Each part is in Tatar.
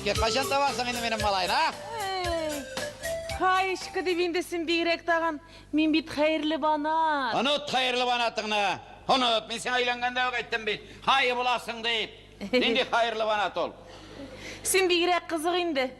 Хаечка, кайчан табасың инде минем малайны, а? Эй, Хаечка дип инде син бигрәк тагын. Мин бит Хәерлебанат. Оныт Хәерлебанатыңны. Оныт, мин сиңа өйләнгәндә үк әйттем бит. Хай буласың дип. Нинди Хәерлебанат ул? Син бигрәк кызык инде.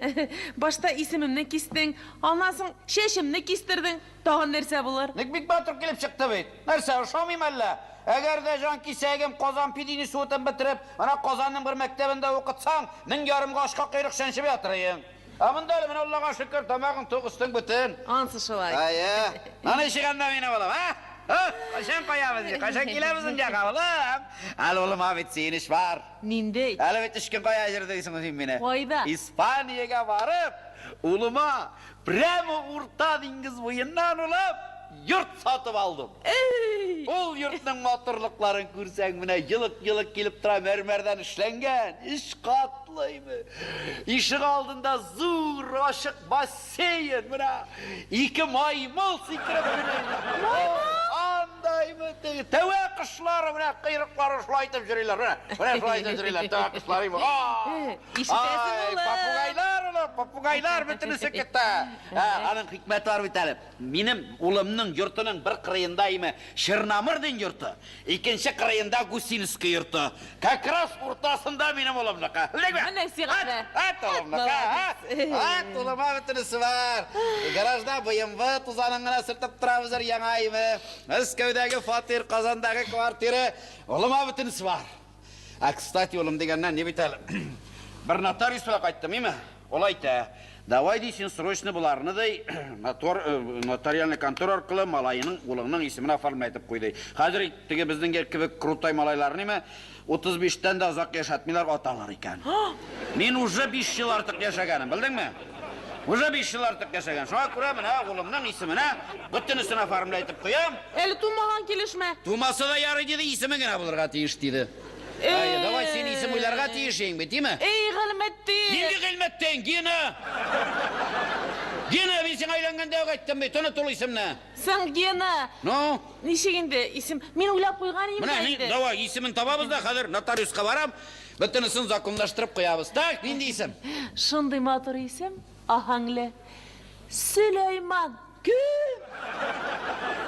Башта исемемне кистең, аннан соң чәчемне кистердең. Тагын нәрсә булыр? Ник бик матур килеп чыкты бит. Нәрсә, ошамыйм әллә? Әгәр дә җан кисәгем Казан педине суытып бетереп, менә Казанның бер мәктәбендә укытсаң, мең ярымга ашка койрык чәнчеп ятыр иең. Ә монда әле менә Аллага шөкер, тамагың тук, өстең бөтен. Ансы шулай. Әйе. Менә ничек анда минем улым, а? А? Кайчан каябыз, ди? Кайчан киләбез дөньяга, улым? Әле улыма бит сөенеч бар. Нинди? Әле бит өч көн кая җөрде дисең син мине? Кайда? Испаниягә барып, улыма Прямо Урта диңгез буеннан улым, йорт сатып алдым. Эй! Ул йортның матурлыкларын күрсәң, менә елык-елык килеп тора, мәрмәрдән эшләнгән, өч катлы име. Ишек алдында зур ачык бассейн, менә ике маймыл сикереп йөри. Маймыл? Андаймы, теге тәвә кошлары менә койрыклары шулай итеп йөриләр, менә, менә шулай итеп йөриләр, тәвә кошлары. А! Ишетәсең, Ай, улым? попугайлар, улым, попугайлар бөтенесе көтә. Ә, аның хикмәте бар бит әле. Минем улымның йортының бер кырыенда име Черномырдин йорты, икенче кырыенда Гусинский йорты. Как раз уртасында минем улымныкы. Белдеңме? Менә сиңа да. Ат, ат улымныкы, а? Молодец. Ат улыма бөтенесе бар. Гаражда BMW тузанын гына сөртеп торабыз яңа име. Мәскәүдәге фатир, Казандагы квартира, улыма бөтенесе бар. Ә, кстати, улым дигәннән, ни бит әле. Бер нотариус белән кайттым, име? Ул әйтә, давай ди, син срочно боларны ди, нотор, э, нотариальный контора аркылы малаеның, улыңның исемен оформлять итеп куй ди. Хәзер теге безнең кебек крутой малайларны име, 35-тән дә озак яшәтмиләр, аталар икән. Мин уже 5 ел артык яшәгәнем, белдеңме? Уже 5 ел артык яшәгән. Шуңа күрә менә улымның исеменә бөтенесен оформлять итеп куям. Әле тумаган килешме? Тумаса да ярый диде, исеме генә булырга тиеш диде. Әйе, давай син исем уйларга тиеш идең бит, димме? Эй, Гыйльметдин! Нинди Гыйльметдин? Гена! Гена, мин сиңа өйләнгәндә үк әйттем бит, оныт ул исемне. Соң, Гена! Ну? Ничек инде исем? Мин уйлап куйган идем Менә, дә инде. давай, исемен табабыз да, хәзер нотариуска барам, бөтенесен законлаштырып куябыз. Так, нинди исем? Шундый матур исем, аһәңле. Сөләйман. Кем?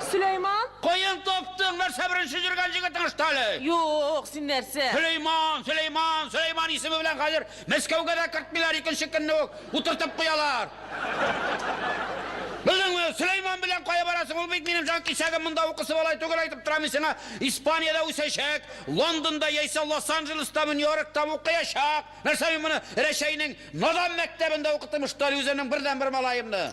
Сөләйман? Каян таптың? Нәрсә беренче йөргән җегетең что ли? Юк, син нәрсә? Сөләйман, Сөләйман, Сөләйман исеме белән хәзер Мәскәүгә дә кертмиләр, икенче көнне үк утыртып куялар. Белдеңме, Сөләйман белән кая барасың? Ул бит минем җан кисәгем, монда укысы алай түгел, әйтеп торам мин сиңа. Испаниядә үсәчәк, Лондонда яисә Лос-Анджелеста, Нью-Йоркта укыячак. Нәрсә мин моны Рәчәйнең надан мәктәбендә укытым, что ли, үземнең бердәнбер малаемны?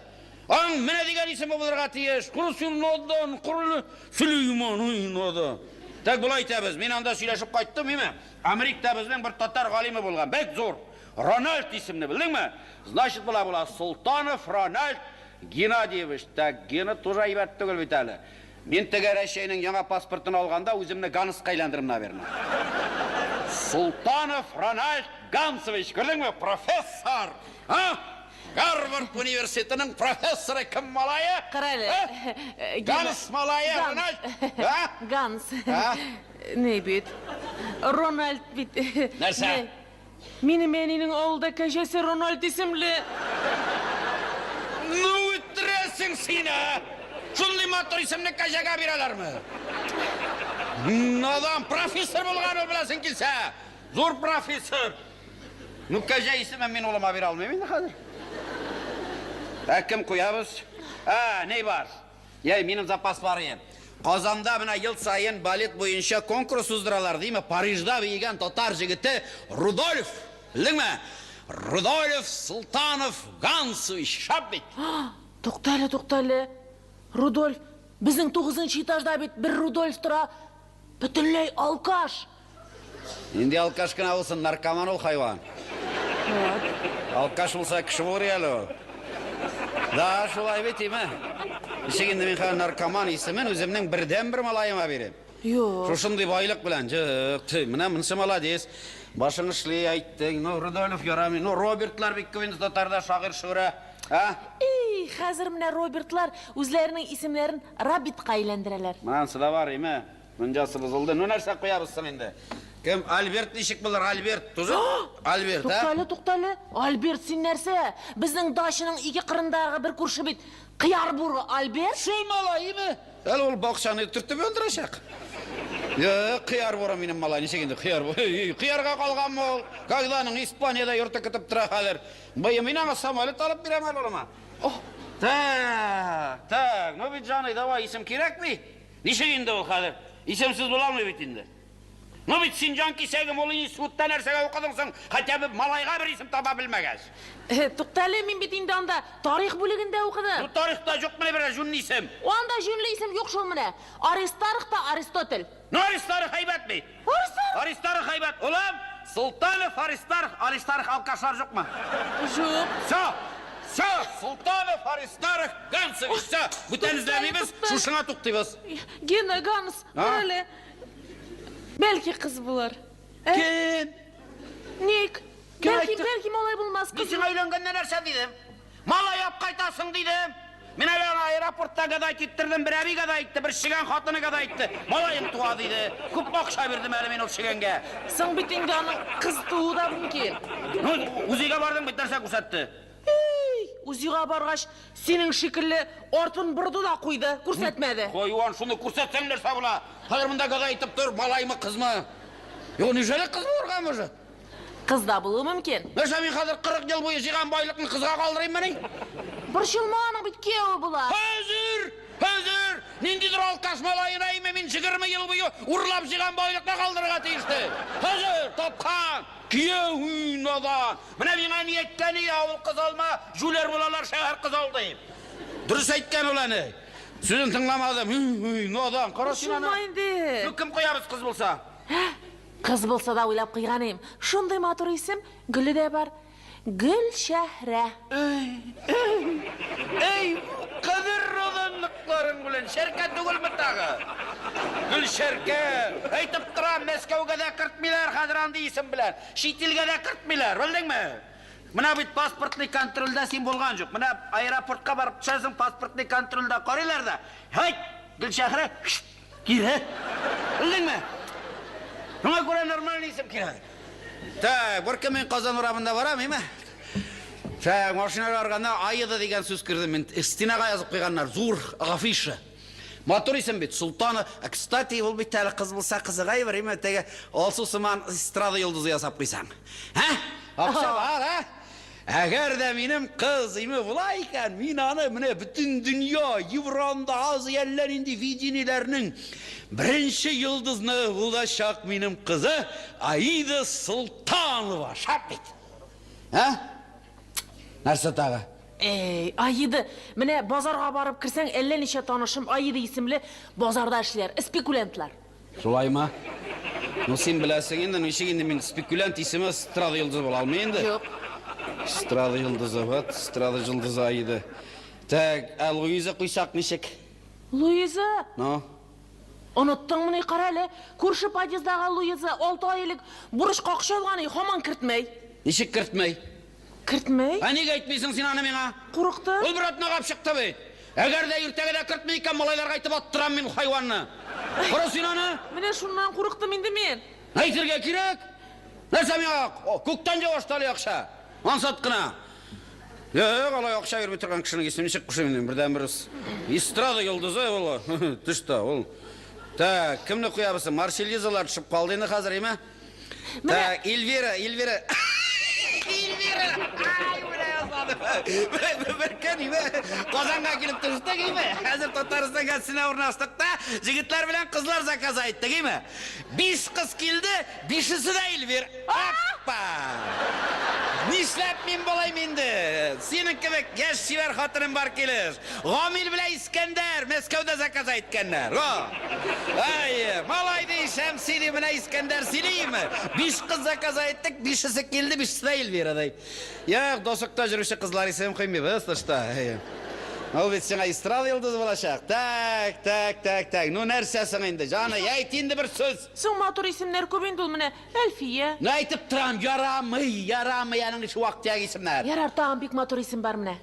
Аның менә дигән исеме булырга тиеш. Коры син надан, коры Сөләйман, ой, надан. Так болай итәбез. Мин анда сөйләшеп кайттым, име? Америкада безнең бер татар галиме булган, бик зур. Рональд исемле, белдеңме? Значит, була була Султанов Рональд Геннадьевич. Так, Гена тоже әйбәт түгел бит әле. Мин теге Рәчәйнең яңа паспортын алганда үземне Ганска әйләндердем, наверное. Султанов Рональд Гансович, күрдеңме? Профессор! А? Гарвард университетының профессоры кем малае? Кара әле. Э? Ганс малае, Ганс. Рональд. А? Ганс. А? Ни бит? Рональд бит. Нәрсә? Ни? Минем әнинең авылда кәҗәсе Рональд исемле. Ну үтерәсең син, ә? Шундый матур исемне кәҗәгә бирәләрме? Надан профессор булган ул беләсең килсә. Зур профессор. Ну, кәҗә исемен мин улыма бирә алмыйм инде хәзер. Ә кем куябыз? Ә, ни бар? Яй, минем запас бар иде. Казанда менә ел саен балет буенча конкурс уздыралар, димме? Парижда биегән татар җегете Рудольф. Белдеңме? Рудольф Султанов Гансович. Шәп бит. Туктале, туктале. Рудольф, безнең тугызынчы этажда бит бер Рудольф тора. Бөтенләй алкаш. Нинди алкаш кына булсын, наркоман ул хайван. Алкаш булса кеше булыр әле ул. Да, шулай бит, име? Ничек инде мин хәзер наркоман исемен үземнең бердәнбер малаема бирим? Юк. Шушындый байлык белән, җык, ты, менә монысы молодец. Башың эшли, әйттең. Ну, Рудольф ярамый. Ну, Робертлар бик күп инде татарда, шагыйрь шүрә. А? Эй, хәзер менә Робертлар үзләренең исемнәрен Рабитка әйләндерәләр. Менә анысы да бар, име? Мунчасы бозылды. Ну нәрсә куябыз соң инде? Кем? Альберт ничек булыр? Альберт тузы? Альберт, а? Туктале, туктале. Альберт, син нәрсә? Безнең дачаның ике кырындагы бер күрше бит. Кыяр буры Альберт. Шул малаймы? Әле ул бакчаны төртеп öldürәчәк. Юк, кыяр буры минем малай, ничек инде кыяр буры? Кыярга калганмы ул? Когда аның Испаниядә йорты көтеп тора хәзер. Быел мин аңа самолет алып бирәм әле улыма. О, Так, так, ну бит җаный, давай, исем кирәкми. Ничек инде ул хәзер? Исемсез була алмый бит инде. Ну бит син җан кисәгем, ул институтта нәрсәгә укыдың соң? Хотя бы малайга бер исем таба белмәгәч. Туктале, мин бит инде анда тарих бүлегендә Ну укыдым. тарихта юк менә берәр җүнле исем. Анда җүнле исем юк шул менә. Аристарх та Аристотель. Ну Аристарх әйбәт бит. Аристарх? Аристарх әйбәт. Улым, Султанов Аристарх, Аристарх алкашлар юкмы? Юк. Все, все, Султанов Аристарх Гансович, все. Бүтән эзләмибез, шушыңа туктыйбыз. Гена, Ганс, А? карале. Бәлки кыз булыр. Ә? Кем? Ник? Кем Бәлки, әйтте? бәлки малай булмас, Мин кыз. сиңа өйләнгәндә нәрсә дидем? Малай алып кайтасың дидем. Мин әле аны аэропортта гадай киттердем, бер әби гадай итте, бер чегән хатыны гадай итте. Малаем туа диде. Күп акча бирдем әле мин ул чегәнгә. Соң бит инде аның кыз туу да мөмкин. Ну, УЗИга бардың бит нәрсә күрсәтте? Эй, УЗИга баргач, синең шикелле артын борды да куйды, күрсәтмәде. Хайван, шуны күрсәтсәң нәрсә була? Хәзер монда гадай итеп тор, малаймы, кызмы? Юк, неужели кыз булырга может? Кыз да булуы мөмкин. Нәрсә мин хәзер 40 ел буе җыйган байлыкны кызга калдырыйммыни? Борчылма, аның бит кияве була. Хәзер, хәзер ниндидер алкаш малаена име мин 20 ел буе урлап җыйган байлыкны калдырырга тиеште. Хәзер тапкан кияү надан. Менә миңа ни әйткән иде, авыл кыз алма, җүләр булалар, шәһәр кыз ал дип. Дөрес әйткән ул әне. Сүзен тыңламадым. Надан, кара син аны. Борчылма инде. Ну кем куябыз кыз булса? Кыз булса да уйлап куйган идем. Шундый матур исем, гөле дә бар. Гөлчәһрә. Эй, эй, эй, кадер наданлыкларың белән шәркә түгелме тагы? Гөлшәркә, әйтеп торам, Мәскәүгә дә кертмиләр хәзер андый исем белән. Чит илгә дә кертмиләр, белдеңме? Менә бит паспортный контрольдә син булган юк. Менә аэропортка барып төшәсең, паспортный контрольдә карыйлар да. Һайт, Гөлшәһрә, кире. Белдеңме? Шуңа күрә нормальный исем кирәк. Так, бер көн мин Казан урамында барам, име? Так, машинага барганда Аида дигән сүз күрдем мин. Стенага язып куйганнар, зур афиша. Матур исем бит, Султана. Ә, кстати, ул бит әле кыз булса кызыгай бер, име, теге Алсу сыман эстрада йолдызы ясап куйсаң. Һә? Акча бар, ә? Әгәр дә минем кыз име була икән, мин аны менә бөтен дөнья, Евронда, Азия әллә нинди видениеләрнең беренче йолдызны булачак минем кызы Аида Султанова. Шәп бит. Ә? Нәрсә тагы? Эй, Аида, менә базарга барып керсәң, әллә ничә танышым Аида исемле базарда эшлиләр, спекулянтлар. Шулаймы? Ну син беләсең инде, ничек инде мин спекулянт исеме эстрада йолдызы була алмый инде. Юк. Эстрада йолдызы, вот, эстрада йолдызы Аида. Так, ә Луиза куйсак ничек? Луиза, Ну? оныттыңмыни, кара әле, күрше подъездагы Луиза 6 ай элек бурычка акча алган и һаман кертмәй. Ничек кертмәй? Кертмәй? Ә нигә әйтмисең син аны миңа? Курыктым. Ул бер атнага алып чыкты бит. Әгәр дә иртәгә дә кертми икән, малайларга әйтеп аттырам мин хайванны. Кара син аны. Менә шуннан курыктым инде мин. Әйтергә кирәк. Нәрсә миңа күктән җавашталы акча. Ансат кына. Юк, алай акча бирми торган кешенең исемен ничек кушыйм инде? Бердән-бер эстрада йолдызы ул. Төштә ул. Так, кемне куябыз? Марселизалар төшеп калды инде хәзер, име? Так, Эльвира, Эльвира. Эльвира! Ай, менә язмадым. Бер көн име, Казанга килеп төштек, име? Хәзер Татарстан гәзитенә урнаштык та, җегетләр белән кызлар заказ айттык, име? Биш кыз килде, бишесе дә Эльвир. Аппа! Нишләп мин булыйм инде? Синең кебек яшь чибәр хатыным бар килеш. Гамил белән Искәндәр Мәскәүдә заказ әйткәннәр. О! Ай, малай ди, Шәмси ди, менә Искәндәр сөйлиме? Биш кыз заказ әйттек, бишесе килде, бишесе дә Эльвира ди. Юк, досыкта йөрүче кызлар исем куймыйбыз тышта. Ул бит сиңа эстрада йолдызы булачак. Так, так, так, так. Ну нәрсә соң инде, җаный, әйт инде бер сүз. Соң матур исемнәр күп инде ул менә. Әлфия. Ну әйтеп торам, ярамый, ярамый аның ише вак-төяк исемнәр. Ярар, тагын бик матур исем бар менә.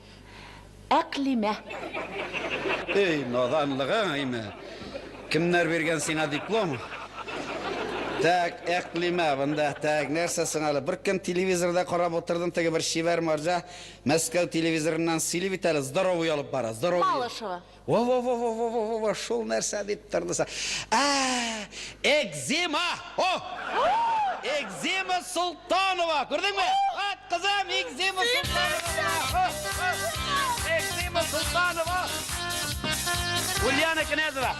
Әклимә. Эй, наданлыгың, әйме. Кемнәр биргән сиңа диплом? Так, Әкълимә, монда, так, нәрсә соң әле? Бер көн телевизорда карап утырдым, теге бер чибәр марҗа Мәскәү телевизорыннан сөйли бит әле, здоровый алып бара, здоровый. Малышева. Во-во-во-во-во-во-во, шул нәрсә дип торды. Ә, экзема! О! Экзема Султанова, күрдеңме? Ат, кызым, Экзема Султанова! Экзема Султанова! Ульяна Князева.